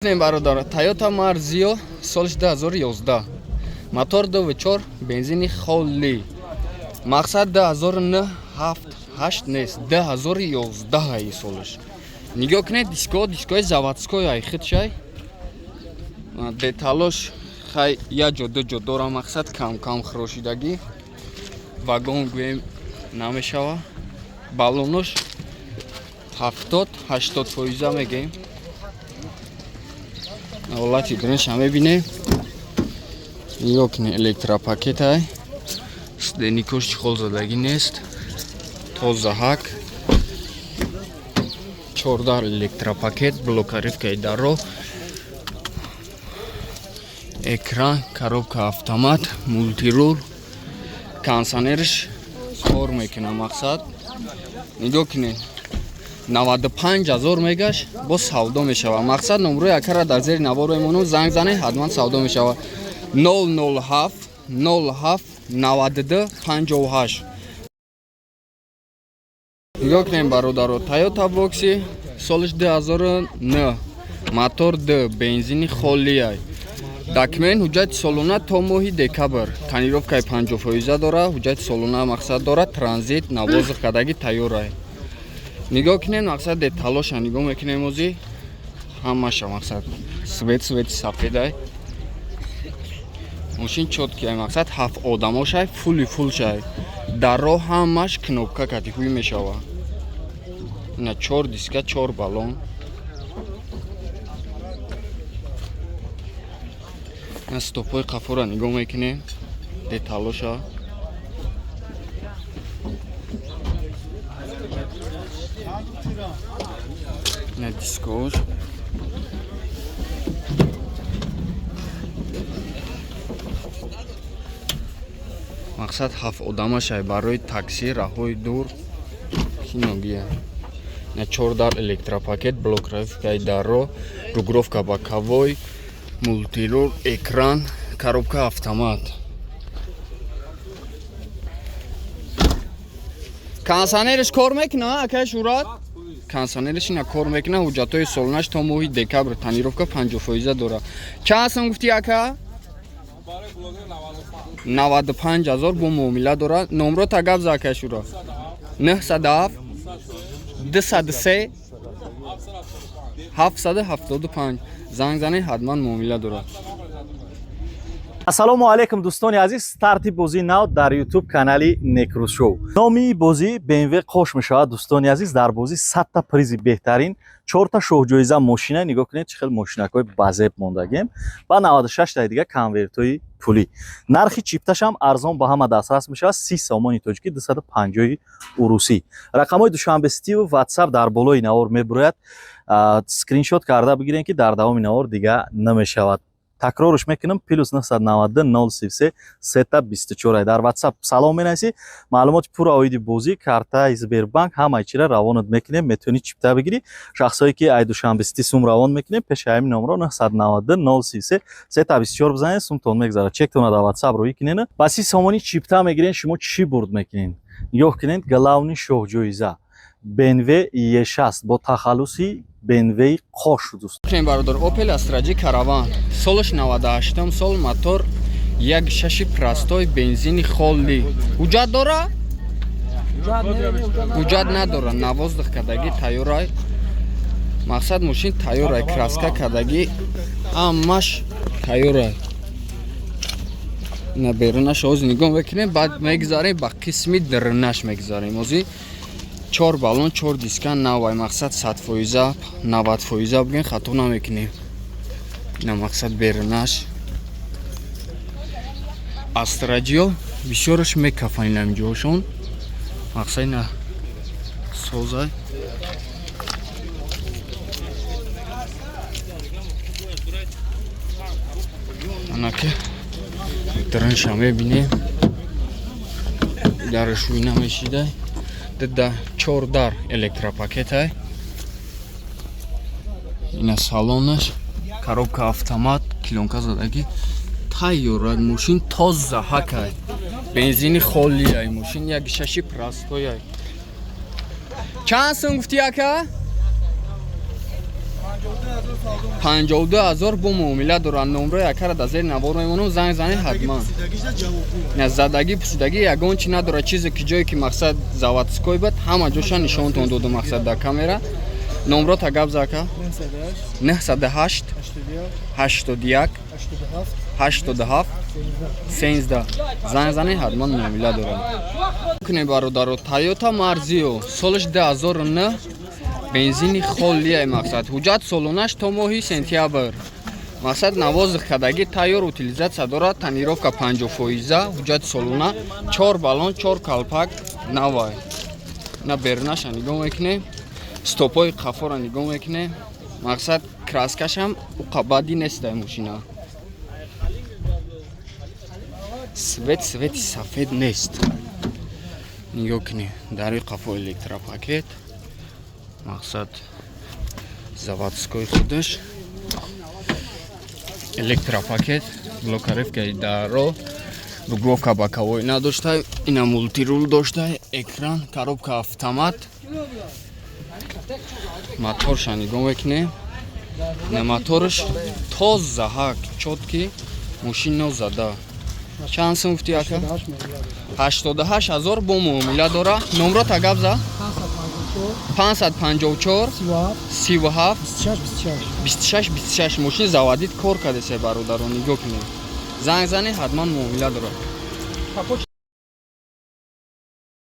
Бародар, Toyota Marzio, солиш 2011, мотор 2.4, бензини холӣ. Мақсад 2009, 7, 8 нест, 2011 ай солиш. Нигоҳ кунед, диско, дискои заводской ай, худшай. Деталош хай як ҷо, ду ҷо дора, мақсад кам-кам хирошидагӣ. Вагон гӯем намешава. Баллонош 70, 80 фоиза мегӯем. Ҳолати дурунша мебинем. Нигоҳ кунед, электропакет ай. Сденикош чехол задагӣ нест. Тоза ҳак. 14 электропакет, блокировкаи даро. Экран, коробка автомат, мультирул, кондиционерш кор мекунад мақсад. Нигоҳ кунед. 95 ҳазор мегаш, боз савдо мешавад. Мақсад номрои акара дар зери навор мемонам, занг занед, ҳатман савдо мешавад. 007 07 92 58. Нигоҳ кунем, бародаро, Toyota Voxy, солиш 2009, мотор 2, бензини холиай. Документ ҳуҷҷати солона то моҳи декабр. Тонировкаи 50 фоиза дора, ҳуҷҷати солона мақсад дора, транзит навозиқ кардагӣ тайёрай. Нигоҳ кунед, мақсад деталоша нигоҳ мекунем ози ҳамаша мақсад свет, свети сафедай. Мошин чёткий ай, мақсад ҳафт одамошай, фули фулшай. Дарро ҳамаш кнопка кати ҳуй мешава. Ина чор диска, чор баллон. Ина стопҳои қафора нигоҳ мекунем, деталоша. Ина дискош. Мақсад ҳафт одамашай, барои такси, раҳҳои дур киногия. Ина чор дар электропакет, блокировкаи дарро, регулировка боковой, мультирул, экран, коробка автомат. Кондиционерш кор мекунад, акай Шӯрат? Кондиционерш ина кор мекунад, ҳуҷҷатҳои солонаш то моҳи декабр, тонировка 50 фоиза дорад. Чанд сум гуфтӣ, ака? 95 ҳазор бо муомила дорад. Номрота гап за, акай Шӯра. 907 203 775. Занг занед, ҳатман муомила дорад. Ассалому алайкум, дӯстони азиз. Старти бозии нав дар YouTube канали Некрӯз Шоу. Номи бозӣ BMW қош мешавад, дӯстони азиз. Дар бозӣ 100-та призи беҳтарин, чорта шоҳҷоиза мошина. Нигоҳ кунед, чӣ хел мошинакҳои базеб мондагем ва 96-таи дига конвертҳои пулӣ. Нархи чипташам арзон, ба ҳама дастрас мешавад: 30 сомони тоҷикӣ, 250 урусӣ. Рақамҳои Душанбе Ситиву WhatsApp дар болои навор мебурояд. Скриншот карда бигирем, ки дар давоми навор дига намешавад. Такрорш мекунам: плюс 992 033 сета 24. Дар WhatsApp салом менависӣ, маълумоти пурра оиди бозӣ, картаи Сбербанк, ҳамаи чира равонат мекунем, метавонӣ чипта бигирӣ. Шахсое ки ай Душанбе Сити сум равон мекунем, пеши ҳамин номро 992 033 сета 24 бизанед, сумтон мегзарад. Чектона дар WhatsApp рӯӣ кунед. Ба 30 сомонӣ чипта мегирен, шумо чӣ бурд мекунед? Нигоҳ кунед, главный шоҳҷоиза BMW E6 бо тахаллуси BMW қош, дӯст. Кунем, бародар, Opel Astra J Caravan, солаш 98 сол, мотор 1.6 простой, бензини холӣ. Ҳуҷҷат дора? Ҳуҷҷат надора, навоздих кардагӣ тайёрай. Мақсад мошин тайёрай, краска кардагӣ, ҳамаш тайёрай. Ина берунаш ҳозир нигоҳ мекунем, баъд мегзарем ба қисми дарунаш мегзарем. Ҳозир чор баллон, чор диска навай, мақсад 100 фоиза, 90 фоиза бигӯем, хато намекунем. Ина мақсад берунаш Астра Ҷио бисёраш мекафан ина ҷоашон. Мақсад ина созай. Анаки дарунша мебинем, дарашӯй намешидай. Дда чор дар электропакетай. Ина салонаш, коробка автомат, плёнка задагӣ, тайёрай мошин, тоза ҳакай, бензини холиай мошин, як шаши простояй. Чанд сум гуфтӣ, ака? 52 000 бо муомила дорад. Номрои акара дар зери навор мемонам, занг занед ҳатман. На задагӣ, пусидагӣ, ягон чи надорад. Чизе ки ҷое ки, мақсад, заводской буд, ҳама ҷоша нишонтон доду, мақсад, дар камера. Номрота гап за, ака. 908 81 87 13. Занг занед ҳатман, муомила дорад. Кунед, бародаро, Тойота Марзио, солаш 2009, бензини холия, мақсад, ҳуҷҷат солонаш то моҳи сентябр, мақсад, на воздух кардагӣ, тайёр, утилизация дорад, тонировка 50 фоиза, ҳуҷҷати солона, чор баллон, чор калпак навай. На берунаша нигоҳ мекунем, стопои қафоро нигоҳ мекунем, мақсад, краскашам уқа бади нестай. Мошина свет, свети сафед нест. Нигоҳ кунед, дари қафо электропакет, мақсад, заводской худаш электропакет, блокировкаи даро, регулировка боковой надошта, ина мультируль дошта, экран, коробка автомат. Моторша нигоҳ мекунем, на моторш тоза, ҳак, чёткий, мошин нозада. Чанд сум гуфти, ака? 88 000 бо муомила дора. Номрота гап за. 554 37 26 26. Мошин заводить кор кардесе, бародаро, нигоҳ кунед. Занг занед ҳатман, муомила дорад.